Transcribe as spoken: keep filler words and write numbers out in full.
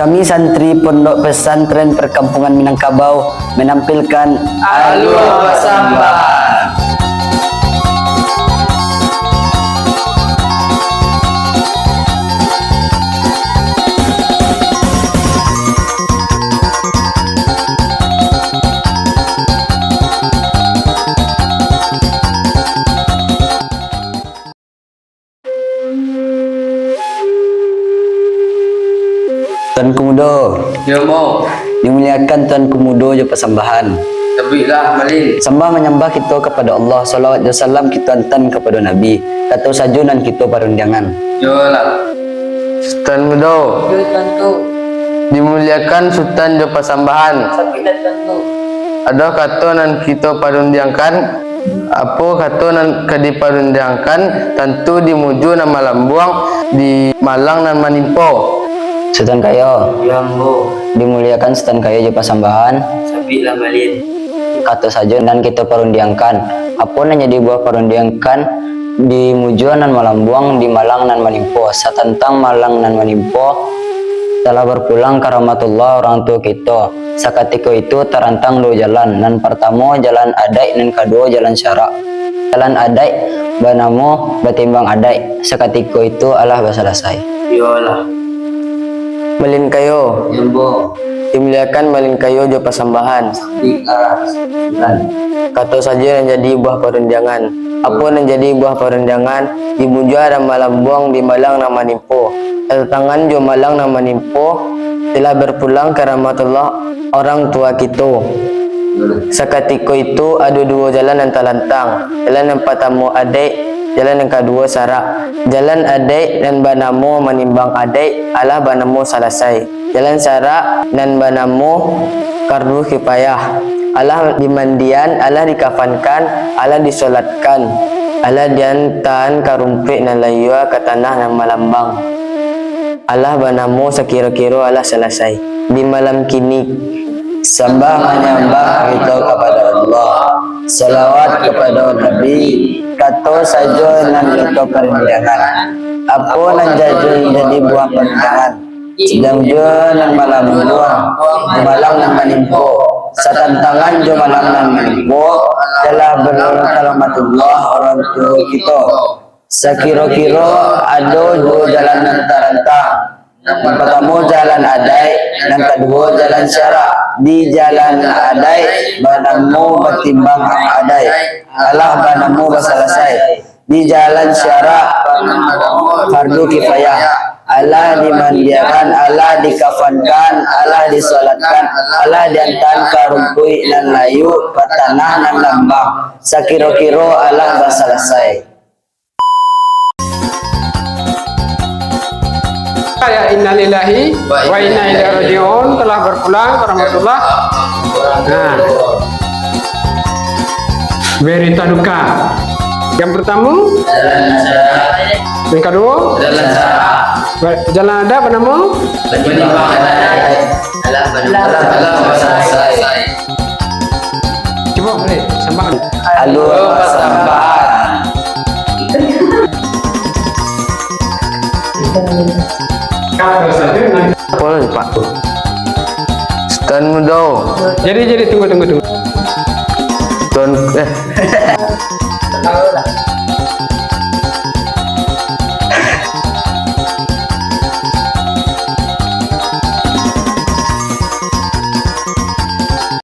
Kami santri Pondok Pesantren Perkampungan Minangkabau menampilkan Alua Pasambahan. Tuanku Mudo. Yo, Ambo. Dimuliakan Tuanku Mudo jo pasambahan. Tabuiklah, Malin. Sambah manyambah kito kapado Allah, salawat jo salam kito antan kapado Nabi. Kato sajo nan kito parundiangan. Yolah. Sutan Mudo. Yo, Tuanku. Dimuliakan Sutan jo pasambahan. Tabuiklah, Tuanku. Ado kato nan kito parundiangkan. Apo kato nan ka diparundiangkan, tantu di mujua nan malambuang, di malang nan manimpo. Sutan Kayo. Yo, Ambo. Dimuliakan Sutan Kayo jo pasambahan. Tabuiklah, Malin. Kato sajo nan kito parundiangkan. Apo nan jadi buah parundiangkan, di mujua nan malambuang, di malang nan manimpo. Satantang malang nan manimpo, telah berpulang ka rahmatullah orang tuo kito. Sakatiko itu tarantang duo jalan. Nan partamo jalan adaik, nan kaduo jalan syarak. Jalan adaik banamo batimbang adaik. Sakatiko itu alah basalasai. Iyolah. Malin Kayo. Yo, Ambo. Dimuliakan Malin Kayo jo pasambahan. Tabuiklah, Sutan. Kato sajo nan jadi buah parundiangan. Apo nan jadi buah parundiangan, di mujua nan malambuang, di malang nan manimpo. Tatantangan jo malang nan manimpo, telah berpulang ka rahmatullah orang tuo kito. Sakatiko itu ado duo jalan nan talantang. Jalan nan partamo adaik, jalan nan kaduo syarak. Jalan adaik nan banamo manimbang adaik, alah banamo salasai. Jalan syarak nan banamo fardu kifayah, alah dimandian, alah dikafankan, alah disolatkan, alah diantaan ka rumpuik nan layua, ka tanah nan malambang, alah banamo sakiro-kiro alah salasai. Di malam kini, sambah manyambah kito kapado Allah, salawat kapado Nabi, kato sajo nan kito parundiangan. Apo nan jadi, jadi buah parundiangan, di mujua nan malambuang, di malang nan manimpo. Satantangan jo malang nan manimpo, telah berpulang ka rahmatullah orang tuo kito. Sakiro-kiro ado duo jalan nan tarantang. Nan partamo jalan adaik, nan kaduo jalan syarak. Di jalan adaik banamo batimbang adaik, alah banamo basalasai. Di jalan syarak fardu kifayah, alah dimandiakan, alah dikafankan, alah disolatkan, alah diantaan ka rumpuik nan layua, ka tanah nan lambang, sakiro-kiro alah basalasai. Ya, innalillahi wa inna ilaihi raji'un, telah berpulang, warahmatullah. Nah. Berita duka. Yang pertama, yang kedua, jalan adaik bernama Cubo baliak, sambah. Alua pasambahan. Apo lagi, Pak? Sutan Mudo. Jadi, jadi, tunggu, tunggu, tunggu. Tuan, eh.